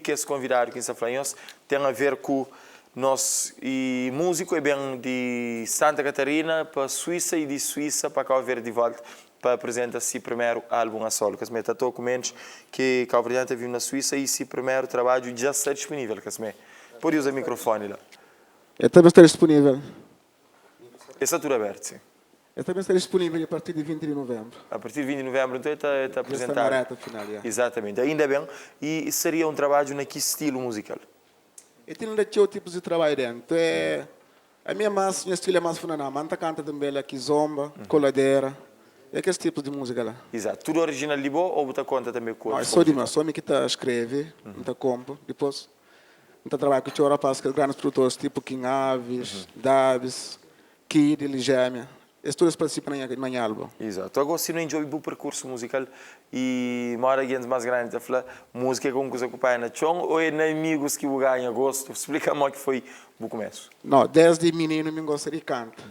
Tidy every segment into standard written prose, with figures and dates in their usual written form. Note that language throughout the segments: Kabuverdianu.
kes konvidadu ki N sta fla nhos ten a ver ku nos i múziku e ben di Santa Catarina pa Suísa i di Suísa pa Kau Verdi di volta pa apresenta si primeru álbum a solo. Kasmé Tatoco Mendes ki kauverdianu ta vive na Suísa i si primeru trabadju dja sta disponível. Kasmé pode uza mikrofoni la. El ta ben sta disponível. El sta tudu abertu, si. El ta ben sta disponível a partir di 20 di nuvenbru. A partir di 20 di nuvenbru, nton el ta el ta Dja sta na apresentadu. reta final, ya. Izatamenti. Ainda ben. I seria un trabadju na ki stilu muzikal? El ten inda txeu tipus di trabadju dentu. É Ami é más, nha stilu é más funaná, má N ta kanta tanbê la kizomba, koladera, é kes tipus di múzika la. Izatu. Tudu orijinal di bo ô bu ta konta tanbê ku Nau, é otus sô di mi, konpositor? sô mi ki ta skrebe, N ta konpo, dipôs N ta trabadja ku txeu rapaz, kes grandis produtores tipu King Aves, Dabs, Kid, Ligémia, es tudu es partisipa na nha na nha álbum. Izatu. Agó si nu djobe bu perkursu muzikal i moda gentis más grandi ta fla, múzika é ka un kuza ku panha na txon ô é na amigus ki bu ganha gostu? Splika modi ki foi bu kumesu. Nau, desdi mininu mi gosta di kanta.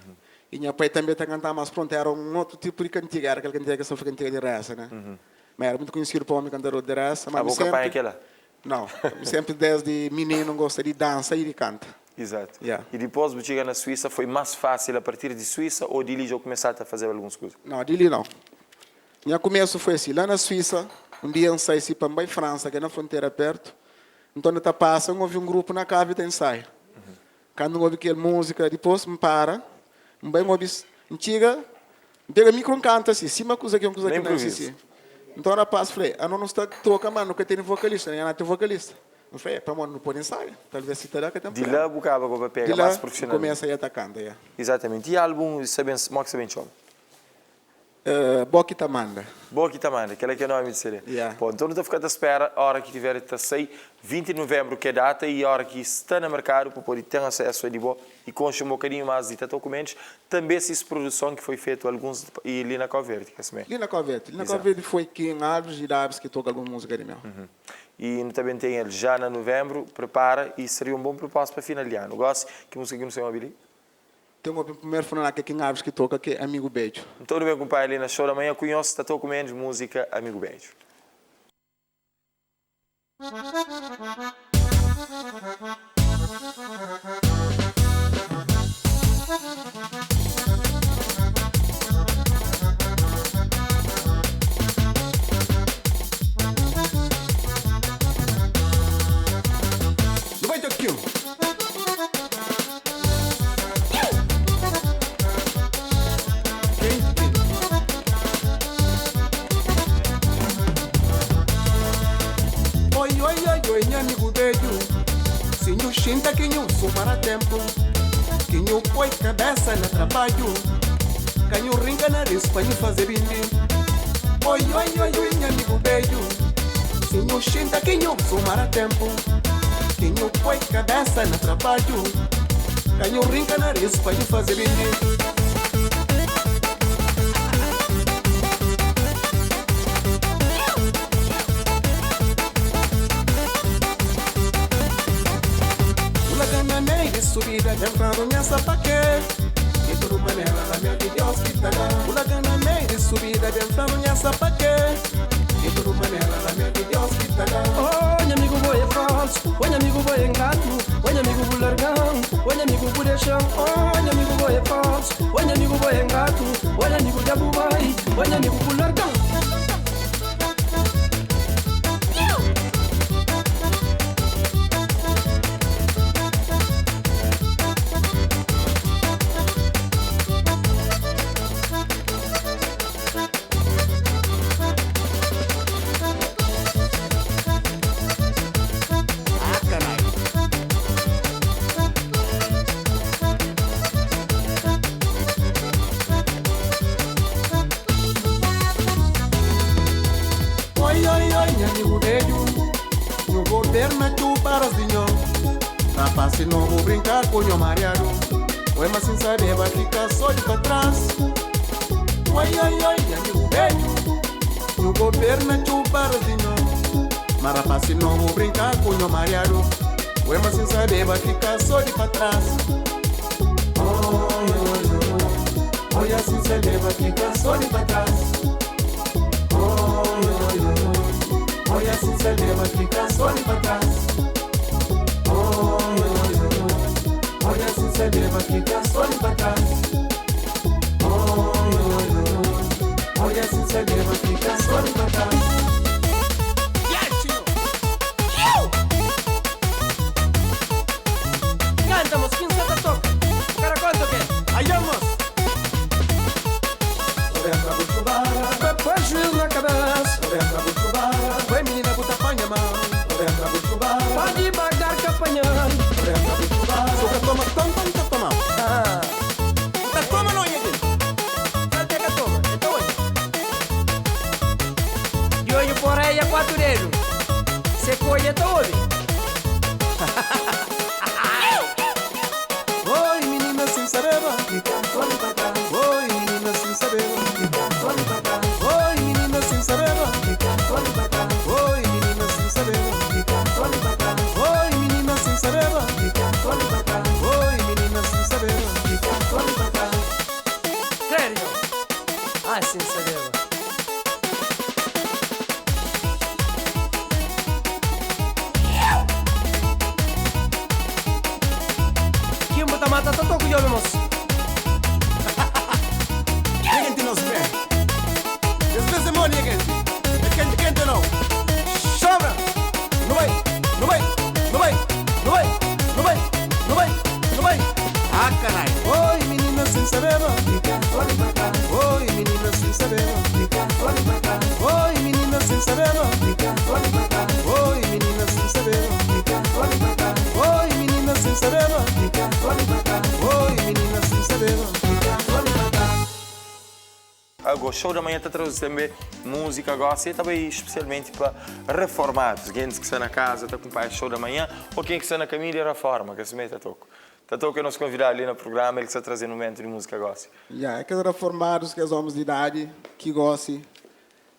I nha pai tanbe ta kantaba, mas prontu, era un otu tipu di kantiga, era kel kantiga ki es ta fla kantiga di reza, ne? Ma era mutu kunhisidu pa omi kantador di reza, ma Abo mi ka panha senpri, kela? nau, mi senpri desdi mininu N gosta di dansa i di kanta. Izatu. Ya. I dipôs bu txiga na Suísa, foi más fásil a partir di Suísa ô di li dja bu kumesa ta fazeba alguns kuza? Nau, di li nau. Nha kumesu foi si, la na Suísa, un dia N sai si pa N bai Fransa, ki é na frontera pertu, Nton N ta pasa, N obi un grupu na kavi ta ensaia. Kandu N obi kel múzika, dipôs N para, N bai N obi, N txiga, N pega mikru N kanta si, sima kuza ki un kuza Na ki na si inprovizu. si. Nton rapás fla, Ano nu sta toka ma nu ka tene vokalista, nha na ten vokalista. N fla, É pamodi nu pode ensaia, talvês si ta da ka ten Di prubléma. la bu kaba ku pa Di pega la más N profesionalmenti. kumesa ya ta kanta, ya. Izatamenti. I álbum sta ben, modi ki sta ben txoma? Bo ki ta manda. Bo ki ta manda, kel-la ki é nomi di CD. Yeah. Bon, nton nu ta fika ta spera ora ki tiver ta sai, 20 di nuvenbru ki é data i ora ki sta na merkadu pa pode ten asesu a di bo i konxe un bokadinhu mas di Tatoco Mendes, tanbe sis produson ki foi fetu alguns i li na Kau Verdi, ka simé? Li na Kau Verdi. Li na Kau Izatu. Verdi foi King Alves i Daves ki toka alguns múzika di meu. I nu ta ben ten el ja na nuvenbru, prepara i seria un bon proposta pa final di anu. Gosi, ki múzika ki nu sta ben obi li? Ten obi primeru fla na ke kin abis ki toka ke amigu bedju. Nton nu ben kunpanha li na show da manha ku nhos ta toku menus múzika amigu bedju. Nu bai tokiu. Oi, oi, oi, oi, nha amigu bedju Si nhu xinta ki nhu sumara tenpu Ki nhu poi kabesa na trabadju Ka nhu rinka nariz pa nhu faze bindi Oi, oi, oi, oi, nha amigu bedju Si nhu xinta ki nhu sumara tenpu Ki nhu poi kabesa na trabadju Ka nhu rinka nariz pa nhu faze bindi. Bu laga na mei di subida Ben fladu nha sa pa ke Di tudu manera ramedi Deus ki ta da Bu laga na mei di subida Ben fladu nha sa pa ke Di tudu manera ramedi Deus ki ta da. Oh nha amigu bo é falsu Oh nha amigu bo é ingratu Oh nha amigu bu larga-m Oh nha amigu bu dexa-m Oh nha amigu bo é falsu Oh nha amigu bo é ingratu Oh nha amigu dja bu bai Oh nha amigu bu larga-m. Oi, oi, oi, nha amigu bedju Nhu governa txu paras di nho Rapaz si nobu brinka ku nho mariadu Oi, ma sin sabeba fika so di pa tras Oi, oi, oi, nha amigu bedju Nhu governa txu paras di nho Ma rapaz si nobu brinka ku nho mariadu Oi, ma sin sabeba fika so di pa tras Oi, oi, oi, oi, sin sabeba fika so di pa tras Oi, oi, oi. Olha sem saber, mas fica só ali pra trás. Oi, oi, oi, oi. Olha sem saber, mas fica só ali pra trás. Oi, oi, oi, oi. Olha sem saber, mas fica só ali pra trás. Canta, mosquinho, só toca. O cara conta o quê? Ayamos! Põe juiz na cabeça. Oi menina, bota panha mão. Pode bagar capanhando. Sobre toma, toma, toma, toma. Ah, Tá toma não, gente. até que toma. Então, olha. De olho por aí é quatro dedos. Você colhe, então, ouve. Oi menina sem saber. Oi menina sem saber. Oi menina sem saber. Oi menina sem saber. Oi menina sem saber. Oi menina sem saber. Sério? Ah, sim, saber. Kimbo tá mata, tá toco de homem, moço. Gente nos vê. Esse demônio, gente. É quente, quente não. Sobra. Não vai, não vai, não vai, não vai, não vai, não vai, não vai. Ah, caralho. Oi, menina sem saber. Oi, menina sem saber. Oi, menina sem saber. Oi, menina sem saber. Oi, menina sem saber. Oi, menina sem saber. Agora, show da manhã está trazendo também música gosta e também especialmente para reformados, gente que está na casa, está acompanha show da manhã, ou quem que está na caminho de reforma, que se mete a toco. Está toco é nosso convidado ali no programa, ele que está trazendo um momento de música gosta. Yeah, é aqueles reformados, que os homens de idade, que gostam,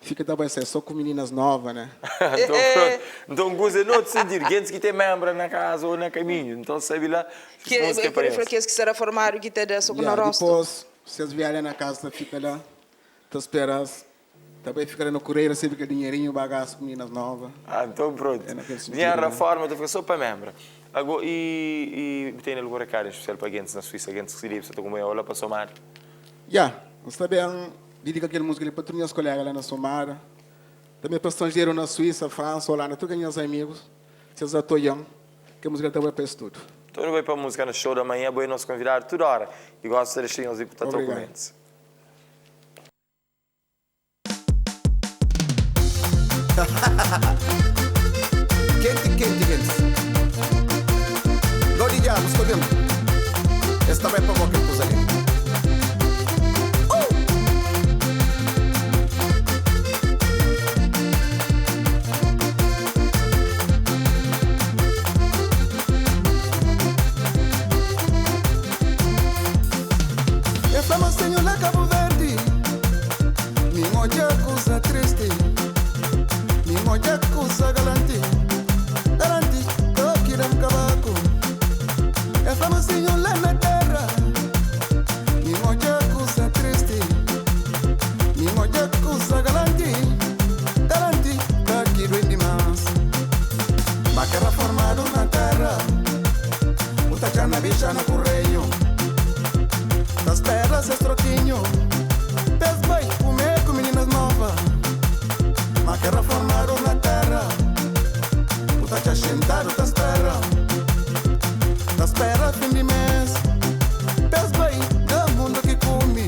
fica também só com meninas novas, né? Então, pronto. Então, goza no outro sentido, gente que tem membro na casa ou na caminho, então sabe lá, Que música é para por eles. aqueles que será formado que te dá só com Yeah, o rosto. depois, vocês vierem na casa, fica lá, te esperas. Também fica lá no correio, sempre com dinheirinho, bagaço com meninas novas. Ah, então pronto. É naquele sentido, Dinheiro né? reforma, então fica só para membro. Agora, e tem algum recado em especial para gente na Suíça, gente que se liga, você está com lá para somar. Yeah, nós também dedica aquela música ali para todos os meus colegas lá na Somara. Também para estrangeiros na Suíça, França, Holanda, todos os meus amigos. Vocês atoiam, que a música também é para isso tudo. Então não vai para a música no show da manhã, vou nosso convidado toda hora. E gosto de deixar os deputados Obrigado. documentos. Quente, quente, quente. Lodi já, nos podemos. Esta vai para qualquer coisa ali. Estamos sem o Cabo Verde. Minha coisa triste. Minha coisa galante. Galante, toque de um cavaco. Estamos sem o lá na terra. Minha coisa triste. Minha coisa galante. Galante, toque de demais. Macarra formado na terra. Utachana bicha no correio. Das pedras esse troquinho. Pés vai comer com meninas novas. Macarra formado na terra. Utacha sentado das terra. Das pedras fim de mês. Pés vai do mundo que come.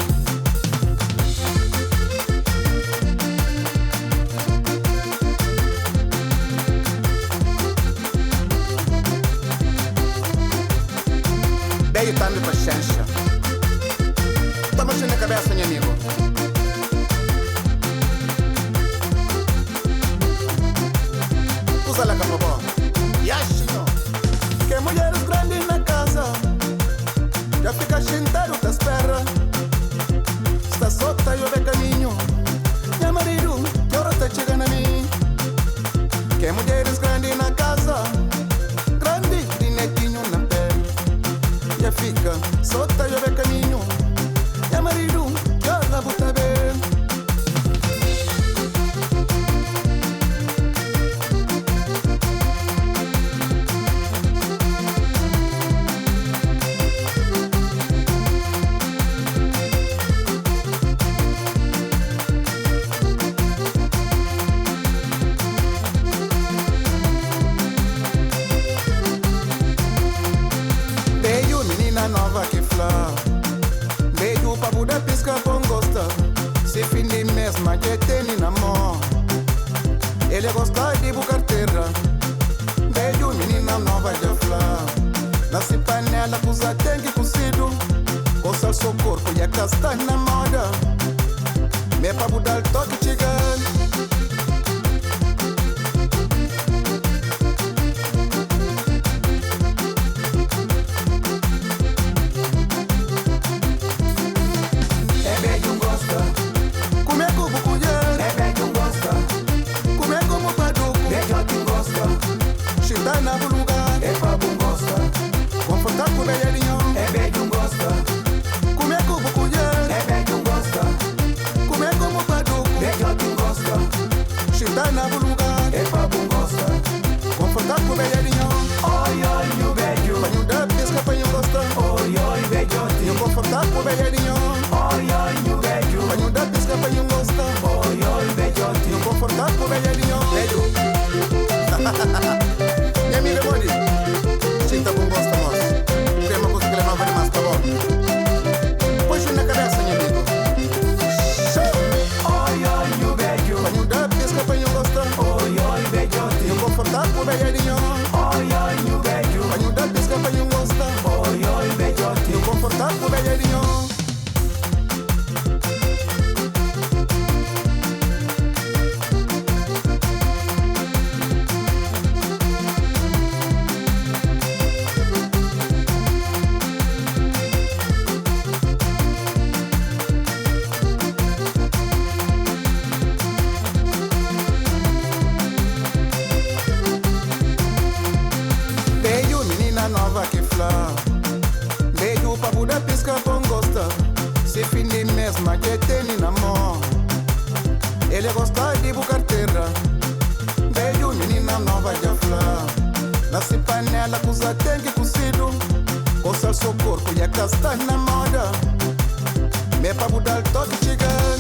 Veio também paciência. Tá mexendo na cabeça, meu amigo. Usa lá, capabó. Yashinho. Que mulheres grandes na casa. Já fica sentado, te espera. Está solta, eu ve caminho. Meu marido, que hora tá chegando a mim? Que mulheres grandes na casa. Grande, de netinho na pele. Já fica solta, eu ve caminho. Meu marido, que hora bota bem. Ele gosta de bu carteira. Beijo, menina nova de flor. Nasce panela, usa dengue cozido. Coça seu corpo e a castanha na moda. Me pa budar toque chegando. É beijo, gosta. Come como colher, É beijo, gosta. come como paduco. Beijo, que gosta. Chita na lugar, É papo, gosta. confortar com belhinho. É beijo, gosta. Come como colher, É beijo, gosta. come como paduco. Beijo, que gosta. Chita na lugar, É papo, gosta. confortar com belhinho. Oi, oi, o beijo. Panho da pesca, panho gosta. Oi, oi, beijote. Eu confortar com belhinho. Oi, oi, o beijo. Panho da pesca, panho gosta. Oi, oi, beijote. Eu confortar com belhinho. Beijo. Minha amiga Modi, Chinta com gosta, moço. Tem uma coisa que levava demais, tá bom? Põe na cabeça, minha amigo. Show! Oi, oi, o beijo. Panho da pesca, panho gosta. Oi, oi, beijote. Eu confortar com belhinho. Oi, oi, o beijo. Panho da pesca, panho gosta. Oi, oi, beijote. Eu confortar com belhinho. Beijo, menina nova que flor. Beijo pra Buda pisca bom gosta. Se fim de mesma que tem na mão. Ele gosta de bu carteira. Beijo, menina nova de flor. Nasce panela, usa dengue cozido. Coça seu corpo e a castanha na moda. Me pa budar toque chegando.